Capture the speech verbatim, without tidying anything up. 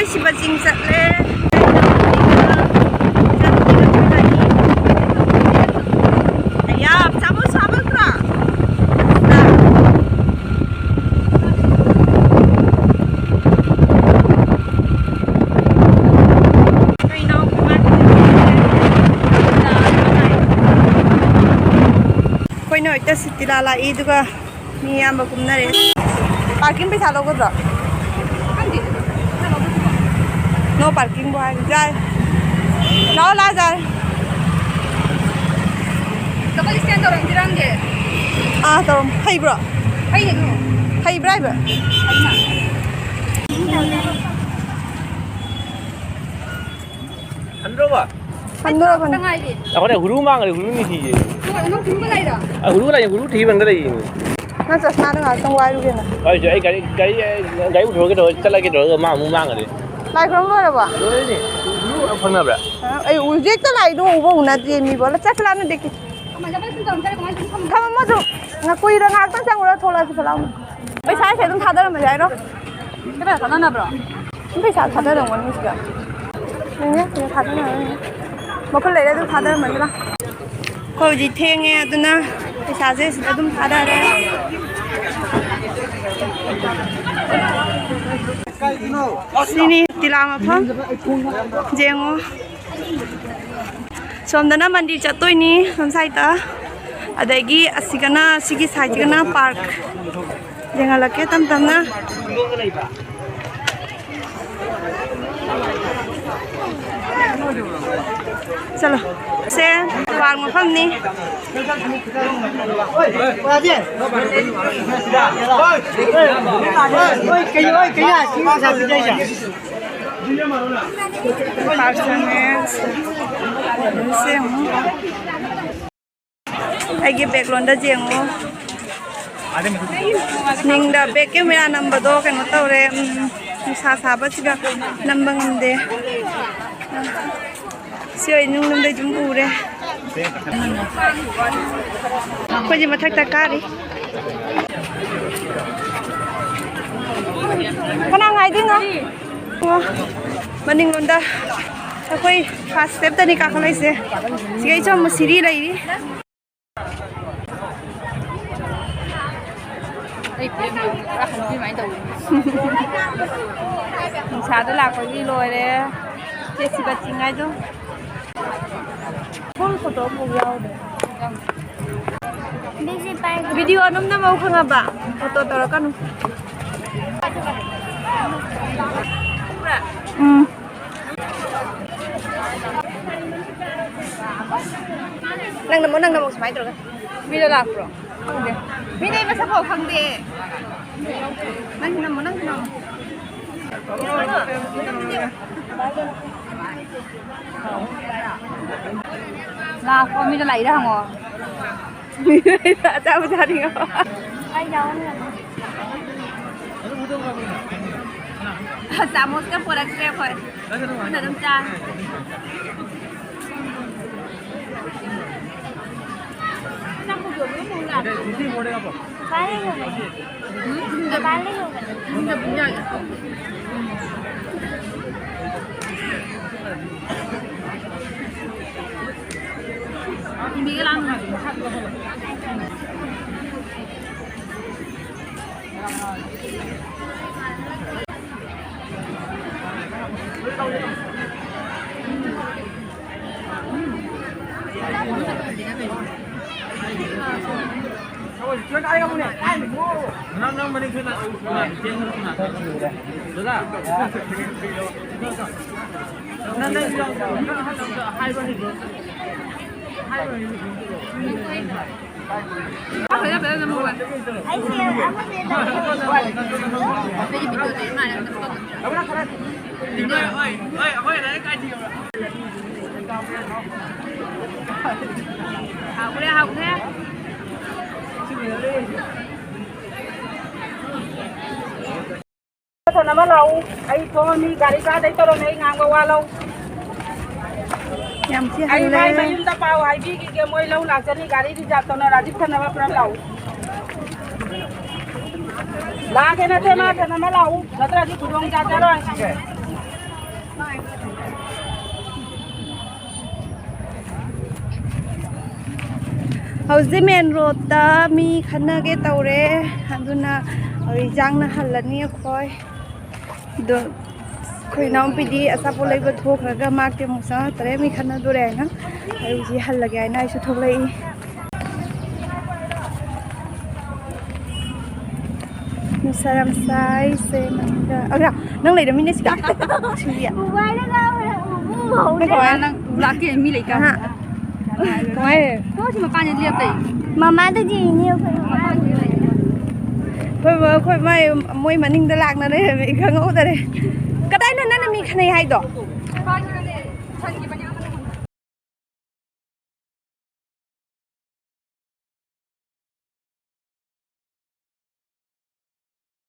ꯁꯤꯕ ꯆꯤꯡ ꯆꯠꯂꯦ꯫ ꯑꯌꯥ, ꯆꯥꯕ ꯁꯥꯕ ꯅꯠꯇ꯭ꯔꯥ? ꯀꯩꯅꯣ? ꯑꯩꯈꯣꯏꯅ ꯍꯧꯖꯤꯛꯇ ꯁꯤꯇꯤꯂꯥ ꯂꯥꯛꯏ, ꯑꯗꯨꯒ ꯃꯤ ꯑꯌꯥꯝꯕ ꯀꯨꯝꯅꯔꯦ꯫ ꯄꯥꯔꯀꯤꯡ ꯄꯩꯁꯥ ꯂꯧꯒꯗ꯭ꯔꯣ? ꯈꯪꯗꯦ꯫ ꯅꯣ ꯄꯥꯔꯀꯤꯡꯕꯨ ꯍꯥꯏꯔꯗꯤ ꯌꯥꯏ꯫ ꯂꯥꯛꯑꯣ, ꯂꯥꯛꯑꯣ, ꯌꯥꯔꯦ꯫ ꯗꯕꯜ ꯁ꯭ꯇꯦꯟ ꯇꯧꯔꯝꯁꯤꯔ ꯈꯪꯗꯦ꯫ ꯑꯥ, ꯇꯧꯔꯝ-, ꯍꯩꯕ꯭ꯔꯣ? ꯍꯩꯌꯦ ꯑꯗꯨꯝ꯫ ꯍꯩꯕ꯭ꯔꯥ ꯍꯥꯏꯕ? ꯍꯩꯅ꯫ ꯍꯟꯗ꯭ꯔꯣꯕ? ꯍꯟꯗ꯭ꯔꯣꯕꯅꯦ꯫ ꯈꯛꯇ ꯉꯥꯏꯔꯤ꯫ ꯑꯩꯈꯣꯏꯅ ꯍꯨꯔꯨ ꯃꯥꯡꯈ꯭ꯔꯦ, ꯍꯨꯔꯨ ꯅꯤꯡꯁꯤꯡꯉꯦ꯫ ꯅꯪ ꯍꯨꯔꯨ ꯊꯤꯕ ꯂꯩꯔꯣ? ꯑ, ꯍꯨꯔꯨ ꯂꯩꯌꯦ, ꯍꯨꯔꯨ ꯊꯤꯕ ꯑꯝꯗ ꯂꯩꯌꯦ꯫ ꯅꯪ ꯆꯁꯃꯥꯗꯣ ꯉꯥꯏꯍꯥꯛꯇꯪ ꯋꯥꯏꯔꯨꯒꯦꯅ꯫ ꯑꯩꯁꯨ ꯑꯩ ꯒꯥꯔꯤ, ꯒꯥꯔꯤ, ꯒꯥꯔꯤ ꯄꯨꯊꯣꯔꯛꯀꯦ ꯇꯧꯔ ꯆꯠꯂꯒꯦ ꯇꯧꯔꯒ ꯃꯥ ꯑꯃꯨꯛ ꯃꯥꯡꯈ꯭ꯔꯦ꯫ ꯂꯥꯏ ꯈꯨꯔꯨꯝ ꯂꯣꯏꯔꯕꯣ? ꯂꯣꯏꯔꯦꯅꯦ꯫ ꯍꯨꯔꯨ ꯐꯪꯅꯕ꯭ꯔꯥ? ꯑ, ꯑꯩ ꯍꯧꯖꯤꯛꯇ ꯂꯥꯛꯏꯗꯣ ꯎꯕ ꯎꯅꯗ꯭ꯔꯦ ꯃꯤꯕꯣ꯫ ꯆꯠꯁꯤ ꯂꯥꯛꯅ ꯗꯦꯛꯀꯤ꯫ ꯊꯝꯃꯝꯃꯣ ꯑꯗꯨꯝ꯫ ꯉ-, ꯀꯨꯏꯔ ꯉꯥꯏꯍꯥꯛꯇꯪ ꯆꯪꯉꯨꯔ ꯊꯣꯛꯂꯛꯑꯁꯤ ꯐꯠ ꯂꯥꯎꯅ꯫ ꯄꯩꯁꯥꯁꯦ ꯑꯗꯨꯝ ꯊꯥꯗꯔꯝꯃꯁꯦ ꯍꯥꯏꯔꯣ? ꯀꯅꯥ ꯊꯥꯗꯅꯕ꯭ꯔꯣ? ꯄꯩꯁꯥ ꯊꯥꯗꯔꯝꯒꯅꯤ ꯁꯤꯗ꯫ ꯌꯦꯡꯉꯦ, ꯁꯤꯗ ꯊꯥꯗꯔꯝꯒꯅꯤ꯫ ꯃꯈꯨꯠ ꯂꯩꯔꯦ, ꯑꯗꯨꯝ ꯊꯥꯗꯔꯝꯃꯁꯤꯔꯥ? ꯑꯩꯈꯣꯏ ꯍꯧꯖꯤꯛ ꯊꯦꯡꯉꯦ, ꯑꯗꯨꯅ ꯄꯩꯁꯥꯁꯦ ꯁꯤꯗ ꯑꯗꯨꯝ ꯊꯥꯗꯔꯦ꯫ ꯁꯤꯅꯤ ꯇꯤꯂꯥ ꯃꯐꯝ꯫ ꯌꯦꯡꯉꯣ꯫ ꯁꯣꯝꯗꯅ ꯃꯟꯗꯤꯔ ꯆꯠꯇꯣꯏꯅꯤ, ꯁꯣꯝ ꯁꯥꯏꯗꯇ꯫ ꯑꯗꯒꯤ ꯑꯁꯤꯒꯅ, ꯁꯤꯒꯤ ꯁꯥꯏꯗꯁꯤꯒꯅ ꯄꯥꯔꯛ꯫ ꯌꯦꯡꯍꯜꯂꯛꯀꯦ ꯇꯞ ꯇꯞꯅ꯫ ꯆꯠꯂꯣ꯫ ꯁꯦ ꯄꯥꯔꯛ ꯃꯐꯝꯅꯤ꯫ ꯄꯥꯔꯛ ꯆꯪꯉꯦ꯫ ꯁꯦ ꯑꯃꯨꯛ꯫ ꯑꯩꯒꯤ background ꯌꯦꯡꯉꯣ꯫ ꯅꯤꯡꯗ back camera ꯅꯝꯕꯗꯣ ꯀꯩꯅꯣ ꯇꯧꯔꯦ, ꯎꯝ, ꯅꯨꯡꯁꯥ ꯁꯥꯕꯁꯤꯒ ꯅꯝꯕ ꯉꯝꯗꯦ꯫ ꯁꯤ ꯑꯣꯏ ꯅꯨꯡ ꯂꯩꯗꯨꯝ ꯎꯔꯦ꯫ ꯑꯩꯈꯣꯏꯁꯦ ꯃꯊꯛꯇ ꯀꯥꯔꯤ꯫ ꯀꯅꯥ ꯉꯥꯏꯗꯣꯏꯅꯣ? ꯑꯣ, ꯃꯅꯤꯡꯂꯣꯝꯗ ꯑꯩꯈꯣꯏ ꯐꯥꯔꯁ ꯁ꯭ꯇꯦꯞꯇꯅꯤ ꯀꯥꯈꯠꯂꯛꯏꯁꯦ꯫ ꯁꯤꯒꯩꯁꯨ ꯑꯃꯨꯛ ꯁꯤꯔꯤ ꯂꯩꯔꯤ꯫ ꯑꯩ ꯐꯤꯂꯝ ꯌꯦꯡꯕꯗ ꯄꯨꯔꯥ ꯍꯅꯨꯕꯤ ꯑꯗꯨꯃꯥꯏꯅ ꯇꯧꯋꯤ꯫ ꯅꯨꯡꯁꯥꯗ ꯂꯥꯛꯄꯒꯤ ꯂꯣꯏꯔꯦ꯫ ꯆꯦ ꯁꯤꯕ ꯆꯤꯡ ꯍꯥꯏꯗꯣ꯫ ꯐꯨꯜ ꯐꯣꯇꯣ ꯑꯃꯐꯥꯎ ꯌꯥꯎꯗꯦ꯫ ꯚꯤꯗꯤꯑꯣ ꯑꯗꯨꯝ ꯅꯝꯃꯧ ꯈꯪꯉꯕ? ꯐꯣꯇꯣ ꯇꯧꯔꯛꯀꯅꯨ꯫ ꯎꯝ꯫ ꯅꯪ ꯅꯝꯃꯣ, ꯅꯪ ꯅꯝꯃꯣ, ꯁꯨꯃꯥꯏꯅ ꯇꯧꯔꯒ꯫ ꯃꯤꯗꯣ ꯂꯥꯛꯄ꯭ꯔꯣ? ꯈꯪꯗꯦ꯫ ꯃꯤꯗꯤ ꯃꯁꯛ ꯐꯥꯎ ꯈꯪꯗꯦ꯫ ꯅꯪ ꯅꯝꯃꯣ, ꯅꯪ ꯅꯝꯃꯣ꯫ ꯂꯥꯛꯄ꯭ꯔꯣ? ꯃꯤꯗꯣ ꯂꯥꯛꯏꯔꯥ ꯍꯪꯉꯣ꯫ ꯑꯆꯥꯄꯣꯠ ꯆꯥꯅꯤꯡꯉꯣ꯫ ꯑꯩ ꯌꯥꯎꯍꯟꯒꯅꯨ꯫ ꯆꯥꯃꯁꯀ ꯄꯨꯔꯛꯇ꯭ꯔꯦ ꯑꯩꯈꯣꯏ꯫ ꯄꯨꯟꯅ ꯑꯗꯨꯝ ꯆꯥꯔꯦ꯫ ꯎꯝ? ꯌꯨꯝꯗ, ꯌꯨꯝꯗ ꯄꯨꯡ ꯌꯥꯏ꯫ ꯏꯟꯕꯤꯒ ꯂꯥꯛꯑꯣ꯫ ꯍꯥꯎꯈ꯭ꯔꯦ, ꯍꯥꯎꯈ꯭ꯔꯦ꯫ ꯁꯣꯟ ꯑꯃ ꯂꯥꯛꯎ꯫ ꯑꯩ ꯊꯣꯛꯑꯝꯃꯤ, ꯒꯥꯔꯤ ꯀꯥꯗꯩ ꯇꯧꯔꯝꯃꯤ, ꯑꯩ ꯉꯥꯡꯕ ꯋꯥ ꯂꯧ꯫ ꯌꯥꯝ ꯊꯤ ꯑꯩ ꯍꯜꯂꯦ꯫ ꯃꯥꯏ ꯃꯌꯨꯝꯗ ꯄꯥꯎ ꯍꯥꯏꯕꯤꯈꯤꯒꯦ, ꯃꯣꯏ ꯂꯧ ꯂꯥꯛꯆꯅꯤ, ꯒꯥꯔꯤ ꯔꯤꯖꯥꯕ ꯇꯧꯅ ꯔꯥꯖꯤꯞ ꯊꯟꯅꯕ ꯄꯨꯔꯞ ꯂꯥꯛꯎ꯫ ꯂꯥꯛꯀꯦ ꯅꯠꯇꯦ, ꯃꯥ ꯊꯅꯝꯃ ꯂꯥꯛꯎ, ꯅꯠꯇ꯭ꯔꯗꯤ ꯈꯨꯗꯣꯡ ꯆꯥꯖꯔꯣꯏ꯫ ꯍꯧꯖꯤꯛ ꯃꯦꯟ ꯔꯣꯗꯇ ꯃꯤ ꯈꯠꯅꯒꯦ ꯇꯧꯔꯦ, ꯑꯗꯨꯅ ꯍꯧꯖꯤꯛ ꯆꯥꯡꯅ ꯍꯜꯂꯅꯤ ꯑꯩꯈꯣꯏ꯫ ꯑꯗꯣ ꯑꯩꯈꯣꯏ ꯏꯅꯥꯎꯄꯤꯗꯤ ꯑꯆꯥꯄꯣꯠ ꯂꯩꯕ ꯊꯣꯛꯈ꯭ꯔꯒ ꯃꯥꯛꯇꯤ ꯑꯃꯨꯛ ꯆꯪꯉꯛꯇꯔꯦ, ꯃꯤ ꯈꯠꯅꯗꯣꯔꯦ ꯍꯥꯏꯅ꯫ ꯑꯩ ꯍꯧꯖꯤꯛ ꯍꯜꯂꯒꯦ ꯍꯥꯏꯅ ꯑꯩꯁꯨ ꯊꯣꯛꯂꯛꯏ꯫ ꯅꯨꯡꯁꯥ ꯌꯥꯝ ꯁꯥꯏ, ꯁꯦ ꯃꯅꯨꯡꯗ꯫ ꯑꯒ, ꯅꯪ ꯂꯩꯔꯝꯃꯤꯅꯦ ꯁꯤꯗ꯫ ꯁꯤꯡꯕꯤ꯫ ꯎꯕ ꯍꯥꯏꯔꯒ ꯎꯕ ꯎꯍꯧꯗꯦ꯫ ꯅꯪ ꯀꯃꯥꯏ? ꯅꯪ ꯂꯥꯛꯇꯦ, ꯃꯤ ꯂꯩꯇꯦ꯫ ꯑꯍꯥ꯫ ꯀꯃꯥꯏ? ꯊꯣꯡꯁꯤ ꯃꯄꯥꯟꯗ ꯂꯦꯞ ꯂꯩ꯫ ꯃꯃꯥꯗꯗꯤ ꯏꯅꯦ ꯑꯩꯈꯣꯏ ꯃꯃꯥꯗꯗꯤ ꯂꯩ꯫ ꯑꯩꯈꯣꯏ ꯃ-, ꯑꯩꯈꯣꯏ ꯃꯥꯏ, ꯃꯣꯏ ꯃꯅꯤꯡꯗ ꯂꯥꯛꯅ ꯂꯩꯔꯝꯃꯦ, ꯑꯩ ꯈꯪꯍꯧꯗꯔꯦ꯫ ꯀꯗꯥꯏꯅꯣ ꯅꯪꯅ ꯃꯤ ꯈꯠꯅꯩ ꯍꯥꯏꯗꯣ?